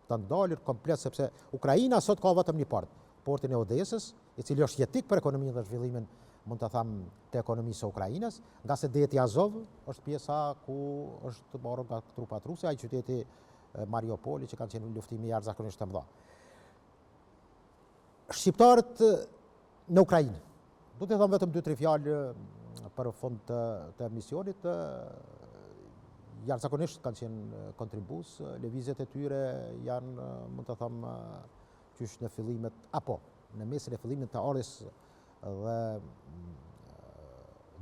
A: të ndalur komplet sepse Ukraina sot ka vetëm një port, portin e Odesës, i cili është jetik për ekonominë dhe zhvillimin, mund të them, të ekonomisë së Ukrainës, ngase deti Azov është pjesa ku është marrë nga trupat ruse, ai qyteti Mariupoli që kanë qenë luftime jashtëzakonisht të mëdha. Shqiptarët në Ukrainë. Do të them vetëm 2-3 fjalë për fund të, të emisionit. Jashtëzakonisht kanë qenë kontribues, lëvizjet e tyre janë, mund të them, qysh në fillimet, apo në mesin e fillimit të ardhjes. dhe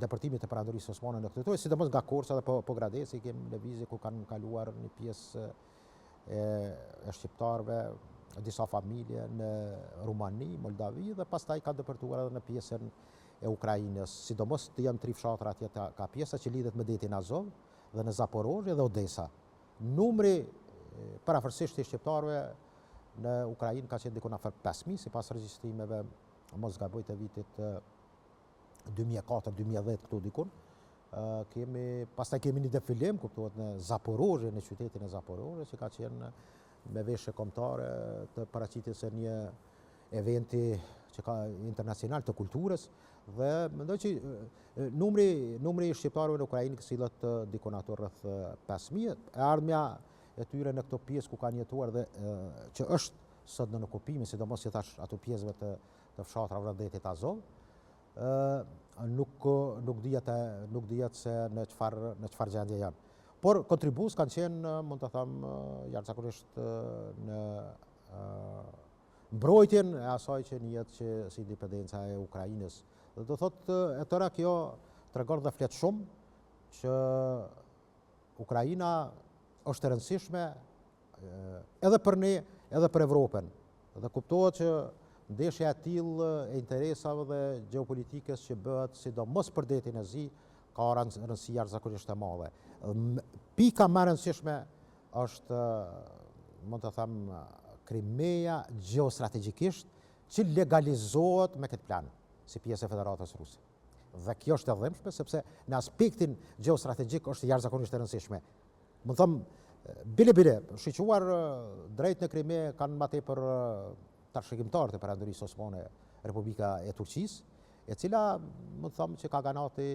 A: depërtimit të Perandorisë Osmane në këtë troje, sidomos nga Korça dhe po, Pogradeci, kemi lëvizje ku kanë kaluar një pjesë e, e shqiptarëve, disa familje në Rumani, Moldavi dhe pastaj kanë depërtuar edhe në pjesën e Ukrainës, sidomos të janë tri fshatra atje të ka pjesa që lidhet me detin Azov dhe në Zaporozhje dhe Odesa. Numri përafërsisht i shqiptarëve në Ukrainë ka qenë dikun afër 5000 sipas regjistrimeve mos gaboj të vitit 2004-2010 këtu dikun. Kemi, pastaj kemi një defilim, kuptohet në Zaporozhje, në qytetin e Zaporozhje, që ka qenë me veshje kombëtare të paraqitjes së një eventi që ka internacional të kulturës dhe mendoj që numri numri i shqiptarëve në Ukrainë sillet dikun ato rreth 5000. E ardhmja e tyre në këto pjesë ku kanë jetuar dhe që është sot në okupimin, sidomos që thash ato pjesëve të të fshatrave rreth detit Azov, ë nuk nuk dihet nuk dihet se në çfarë në çfarë gjendje janë. Por kontribues kanë qenë, mund të them, jashtëzakonisht në mbrojtjen e asaj që njihet që si independenca e Ukrainës. Dhe do thotë e tëra kjo tregon dhe flet shumë që Ukraina është e rëndësishme edhe për ne, edhe për Evropën. Dhe kuptohet që ndeshja e tillë e interesave dhe gjeopolitikës që bëhet sidomos për detin e Zi, ka rëndësi jashtëzakonisht të madhe. Pika më e rëndësishme është, mund të them, Krimeja gjeostrategjikisht që legalizohet me këtë plan, si pjesë e Federatës Ruse. Dhe kjo është e dhimbshme, sepse në aspektin gjeostrategjik është jashtëzakonisht e rëndësishme. Mund të them, bile bile, shiquar drejt në Krime kanë ma tepër trashëgimtarët e Perandorisë Osmane, Republika e Turqisë, e cila mund të them që kaganati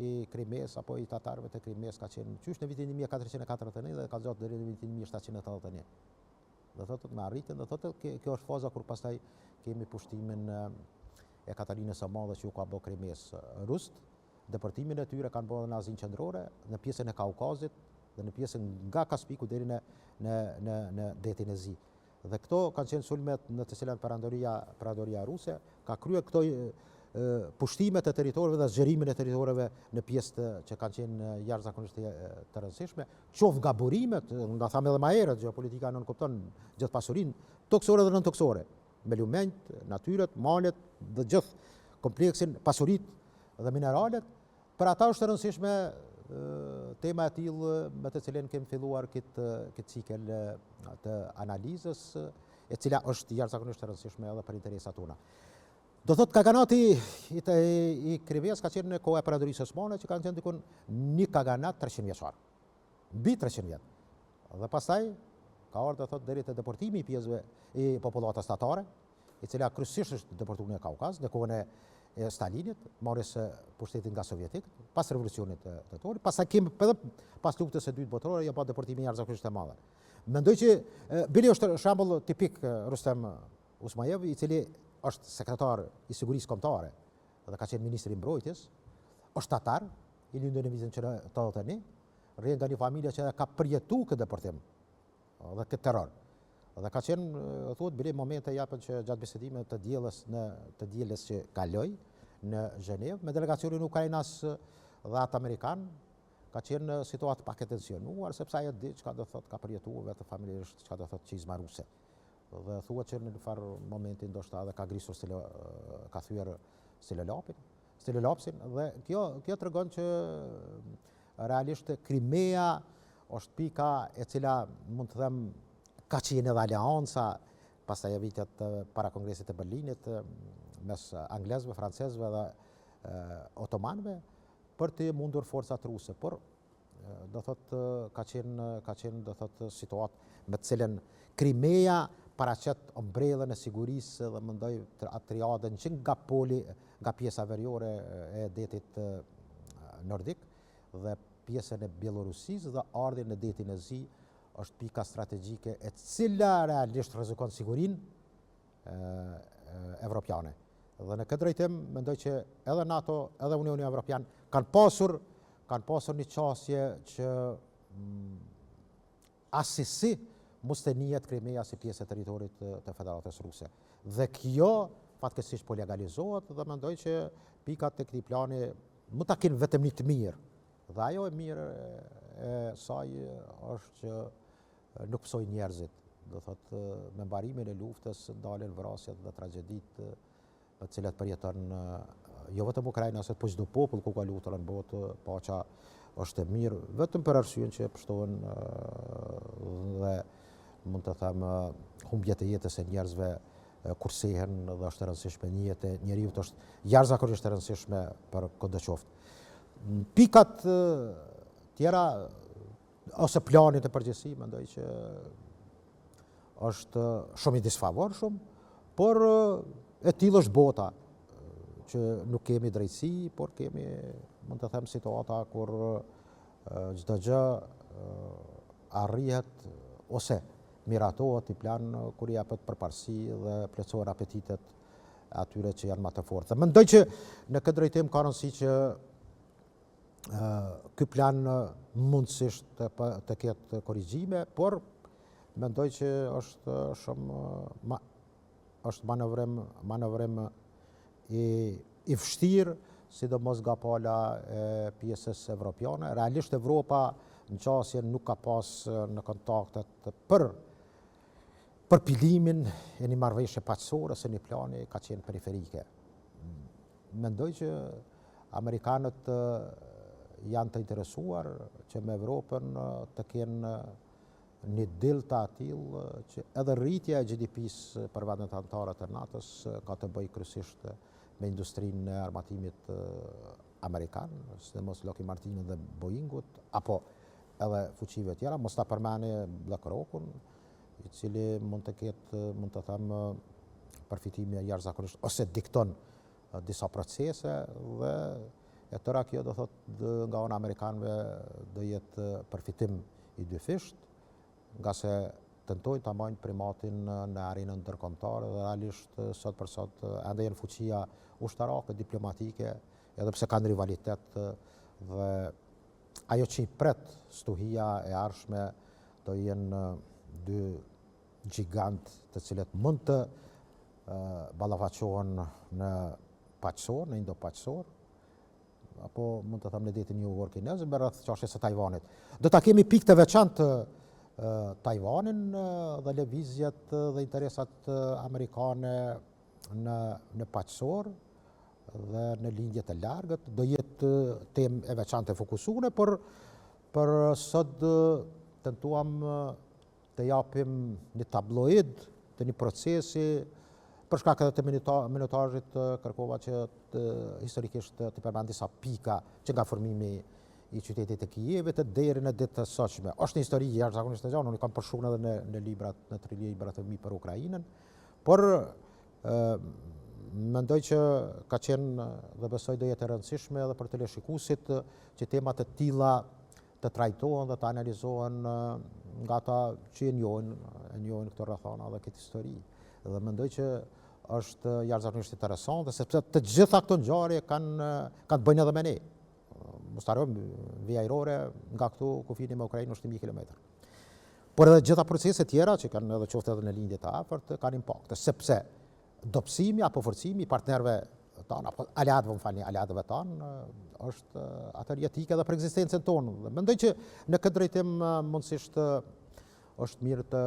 A: i Krimesë apo i tatarëve të Krimesë ka qenë qysh në vitin 1441 dhe ka zgjatur deri në vitin 1781. Do thotë me arritjen, do thotë kjo është faza kur pastaj kemi pushtimin e Katarinës së Madhe që u ka bë Krimesë rusët, depërtimin e tyre kanë bërë edhe në Azinë Qendrore, në pjesën e Kaukazit dhe në pjesën nga Kaspiku deri në në në në Detin e Zi. Dhe këto kanë qenë sulmet në të cilat perandoria perandoria ruse ka kryer këto pushtimet e territoreve dhe zgjerimin e territoreve në pjesë të, që kanë qenë jashtëzakonisht të rëndësishme, qoftë nga burimet, nga thamë edhe ma herët, gjeopolitika nënkupton gjithë pasurinë tokësore dhe nëntokësore, me lumenjt, natyret, malet dhe gjithë kompleksin, pasuritë dhe mineralet, për ata është e rëndësishme tema e tillë me të cilën kemi filluar këtë këtë cikël të analizës, e cila është jashtëzakonisht e rëndësishme edhe për interesat tona. Do thotë kaganati i, i, i Krimesë ka qenë në koha e Perandorisë Osmane që kanë qenë dikun një kaganat 300 vjeçar. Mbi 300 vjet. Dhe pastaj ka ardhur do thotë deri te deportimi i pjesëve i popullatës tatare, e cila kryesisht është deportuar në Kaukaz në kohën e e Stalinit, marrjes së pushtetit nga sovjetikët, pas revolucionit të tetorit, pastaj kemi edhe pas luftës së dytë botërore, janë pa deportimi jashtëzakonisht të madhe. Mendoj që bile është shembull tipik Rustem Usmajev, i cili është sekretar i sigurisë kombëtare dhe ka qenë ministri i mbrojtjes, është tatar, i lindur në vitin 81, rrjedh nga një familje që ka përjetu këtë deportim dhe këtë terror. Dhe ka qenë, thuhet, bile momente japen që gjatë bisedimeve të dielës në të dielës që kaloi në Gjenevë me delegacionin ukrainas dhe atë amerikan, ka qenë situatë pak e tensionuar sepse ai e di çka do thotë ka përjetuar vetë familjarisht çka do thotë çizma ruse. Dhe thuhet që në një farë momenti ndoshta edhe ka grisur stilo, ka thyer stilolapin, stilolapsin dhe kjo kjo tregon që realisht Krimea është pika e cila mund të them ka qenë edhe aleanca pastaj e vitet para Kongresit të Berlinit mes anglezëve, francezëve dhe otomanëve për të mundur forcat ruse, por do thotë ka qenë ka qenë do thotë situatë me të cilën Krimeja paraqet ombrellën e sigurisë dhe mendoj atë triadën që nga poli nga pjesa veriore e detit nordik dhe pjesën e Bjellorusisë dhe ardhjen në detin e Zi është pika strategjike e cila realisht rrezikon sigurinë evropiane. Dhe në këtë drejtim mendoj që edhe NATO, edhe Unioni Evropian kanë pasur kanë pasur një qasje që mm, asesi mos të njihet Krimeja si pjesë e territorit të, të Federatës Ruse. Dhe kjo fatkeqësisht po legalizohet dhe mendoj që pikat e këtij plani mund ta kenë vetëm një të mirë. Dhe ajo e mirë e saj është që nuk pësojnë njerëzit. Do thotë me mbarimin e luftës ndalen vrasjet dhe tragjeditë me të cilat përjeton jo vetëm ukrainasit, po çdo popull ku ka luftëra në botë, paqa është e mirë, vetëm për arsyen që pështohen dhe mund të them humbjet e jetës e njerëzve kursehen dhe është e rëndësishme një jetë e njeriut është jashtëzakonisht e rëndësishme për këdo qoftë. Pikat tjera ose planit në përgjithësi, mendoj që është shumë i disfavorshëm, por e tillë është bota, që nuk kemi drejtësi, por kemi, mund të them, situata kur çdo gjë arrihet ose miratohet një plan kur i jepet përparësi dhe plotësohen apetitet atyre që janë ma të fortë. Dhe mendoj që në këtë drejtim ka rëndësi që ky plan mundësisht të, të ketë korrigjime, por mendoj që është shumë ma, është manovrim, manovrim i, i vështirë, sidomos nga pala e pjesës evropiane. Realisht Evropa në qasje nuk ka pas në kontaktet për përpilimin e një marrëveshje paqësore ose një plani ka qenë periferike. Mendoj që amerikanët janë të interesuar që me Evropën të kenë një deal të atillë që edhe rritja e GDP-së për vendet anëtare të NATO-s ka të bëjë kryesisht me industrinë e armatimit amerikan, sidomos Lockheed Martinin dhe Boeingut, apo edhe fuqive tjera, mos ta përmeni BlackRock-un, i cili mund të ketë, mund të them, përfitime jashtëzakonisht, ose dikton disa procese dhe e tëra kjo do thotë nga ana amerikanëve do jetë përfitim i dyfisht, ngase tentojnë ta mbajnë primatin në arenën ndërkombëtare dhe realisht sot për sot ende janë fuqia ushtarake, diplomatike, edhe pse kanë rivalitet dhe ajo që i pret stuhia e ardhshme do jenë dy gjigantë të cilët mund të ballafaqohen në paqësor, në Indo-paqësor, apo mund të them në detin jugor kinez, me rreth çështjes së Tajvanit. Do ta kemi pikë të veçantë Tajvanin dhe lëvizjet dhe interesat amerikane në në paqësor dhe në lindje të largët, do jetë temë e veçantë e fokusuar, por për sot tentuam të japim një tabloid të një procesi, për shkak edhe të minutazhit kërkova që të, historikisht të përmend disa pika që nga formimi i qytetit të Kijevit e deri në ditë të sotshme. Është një histori jashtëzakonisht e gjatë, unë kam përshkruar edhe në në librat, në tri librat e mi për Ukrainën, por ë mendoj që ka qenë dhe besoj do jetë e rëndësishme edhe për teleshikuesit që tema të tilla të trajtohen dhe të analizohen nga ata që e njohin, e njohin këto rrethana dhe këtë histori. Dhe mendoj që është jashtëzakonisht interesante sepse të gjitha këto ngjarje kanë kanë të bëjnë edhe me ne. Mos të harrojmë vija ajrore nga këtu kufini me Ukrainën është 1000 kilometra. Por edhe gjitha proceset tjera që kanë edhe qoftë edhe në lindje të afërt kanë impakte, sepse dobësimi apo forcimi i partnerëve tanë, apo aleatëve, më falni, aleatëve tanë, është atëherë jetike edhe për ekzistencën tonë. Dhe mendoj që në këtë drejtim mundësisht është mirë të,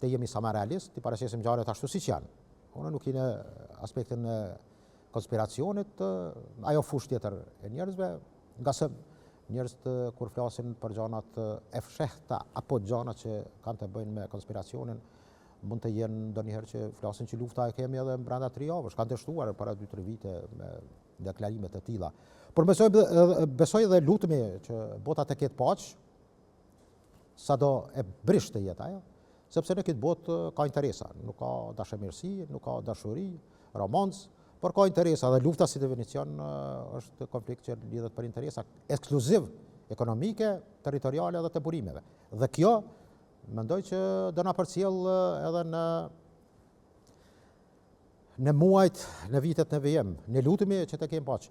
A: të jemi sa më realist, t'i paraqesim ngjarjet ashtu siç janë. Unë nuk hi në aspektin e konspiracionit, ajo fushë tjetër e njerëzve, ngase njerëzit kur flasin për gjanat e fshehta apo gjanat që kanë të bëjnë me konspiracionin, mund të jenë ndonjëherë që flasin që lufta e kemi edhe brenda 3 javësh, kanë dështuar para 2-3 vite me deklarime të tilla. Por besoj besoj dhe lutemi që bota të ketë paqe, sado e brishtë të jetë ajo, sepse në këtë botë ka interesa, nuk ka dashamirësi, nuk ka dashuri, romancë, por ka interesa dhe lufta si definicion është konflikt që lidhet për interesa ekskluziv ekonomike, territoriale dhe të burimeve. Dhe kjo Mendoj që do na përcjell edhe në në muajt, në vitet në vijim. Ne lutemi që të kemi paqe.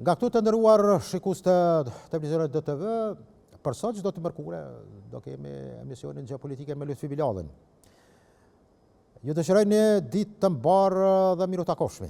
A: Nga këtu të nderuar shikues të televizionit DTV, për sot çdo të mërkure do kemi emisionin Gjeopolitike me Lutfi Bilallin. Ju dëshiroj një ditë të mbarë dhe mirutakofshmi.